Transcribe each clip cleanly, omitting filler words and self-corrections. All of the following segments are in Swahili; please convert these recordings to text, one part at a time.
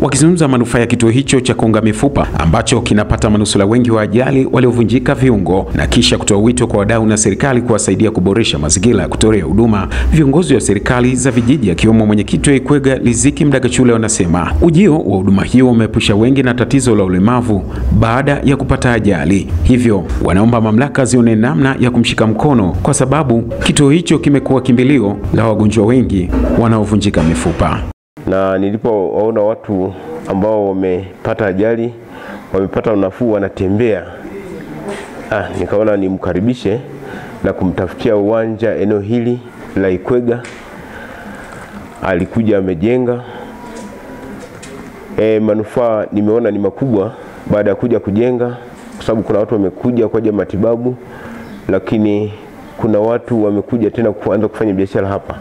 Wakizungumza manufaa ya kituo hicho cha kuunga mifupa ambacho kinapata manusura wengi wa ajali waliovunjika viungo, na kisha kutoa wito kwa wadau na serikali kuwasaidia kuboresha mazingira ya kutolea huduma, viongozi wa serikali za vijiji akiwemo mwenyekiti wa Ikwega Liziki Mdagachule wanasema ujio wa huduma hiyo umeepusha wengi na tatizo la ulemavu baada ya kupata ajali. Hivyo wanaomba mamlaka zione namna ya kumshika mkono kwa sababu kituo hicho kimekuwa kimbilio la wagonjwa wengi wanaovunjika mifupa. Na nilipoona watu ambao wamepata ajali, wamepata unafuu, wanatembea, nikaona nimkaribishe na kumtafutia uwanja eneo hili la Ikwega. Alikuja amejenga. Manufaa nimeona ni makubwa baada ya kuja kujenga, kwa sababu kuna watu wamekuja kwa ajili ya matibabu, lakini kuna watu wamekuja tena kuanza kufanya biashara hapa.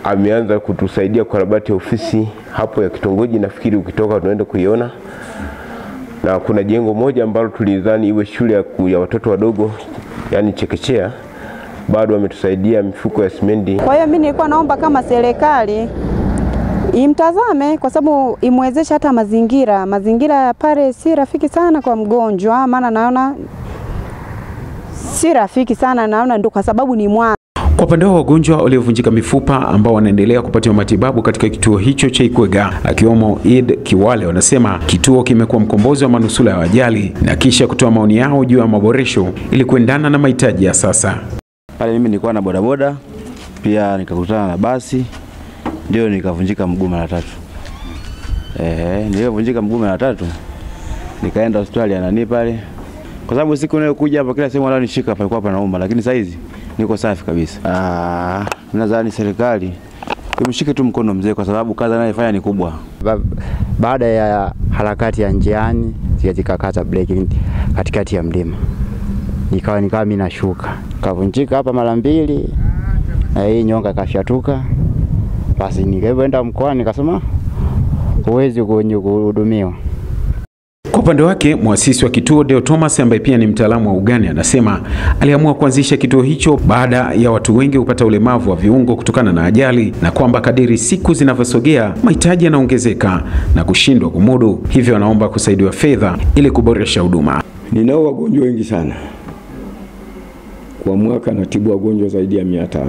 Ameanza kutusaidia kukarabati ofisi hapo ya kitongoji, nafikiri ukitoka tunaenda kuiona. Na kuna jengo moja ambalo tulidhani iwe shule ya watoto wadogo, yani chekechea, bado ametusaidia mifuko ya simendi. Kwa hiyo mimi nilikuwa naomba kama serikali imtazame, kwa sababu imwezeshe hata mazingira. Mazingira pale si rafiki sana kwa mgonjwa, maana naona si rafiki sana, naona ndio kwa sababu ni mwana. Kwa upande wa wagonjwa waliovunjika mifupa ambao wanaendelea kupatiwa matibabu katika kituo hicho cha Ikwega, akiwemo Eid Kiwale, wanasema kituo kimekuwa mkombozi wa manusura ya ajali, na kisha kutoa maoni yao juu ya maboresho ili kuendana na mahitaji ya sasa. Pale mimi nilikuwa na bodaboda, pia nikakutana na basi, ndio nikavunjika mguu mara tatu. Nilivunjika mguu mara tatu, nikaenda hospitali anani pale. Kwa sababu siku niliyokuja hapa kila sehemu walionishika palikuwa panauma, lakini sasa hizi niko safi kabisa. Nadhani serikali imshike tu mkono mzee kwa sababu kazi anayofanya ni kubwa. Baada ya harakati ya njiani, zikakata breki katikati ya mlima. Nikawa mimi nashuka. Kavunjika hapa mara mbili na hii nyonga kafyatuka. Basi nikaenda mkoani nikasema huwezi kuhudumiwa. Kwa upande wake, muasisi wa kituo Deo Thomas, ambaye pia ni mtaalamu wa ugani, anasema aliamua kuanzisha kituo hicho baada ya watu wengi kupata ulemavu wa viungo kutokana na ajali, na kwamba kadiri siku zinavyosogea mahitaji yanaongezeka na kushindwa kumudu, hivyo anaomba kusaidiwa fedha ili kuboresha huduma. Ninao wagonjwa wengi sana. Kwa mwaka natibu wagonjwa zaidi ya 500.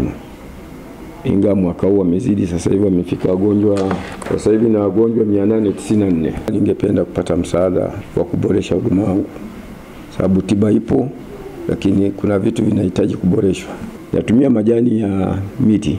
Ingawa mwaka huu wamezidi, sasa hivi wamefika wagonjwa, sasa hivi na wagonjwa 894. Ningependa kupata msaada wa kuboresha huduma wangu, sababu tiba ipo lakini kuna vitu vinahitaji kuboreshwa. Natumia majani ya miti.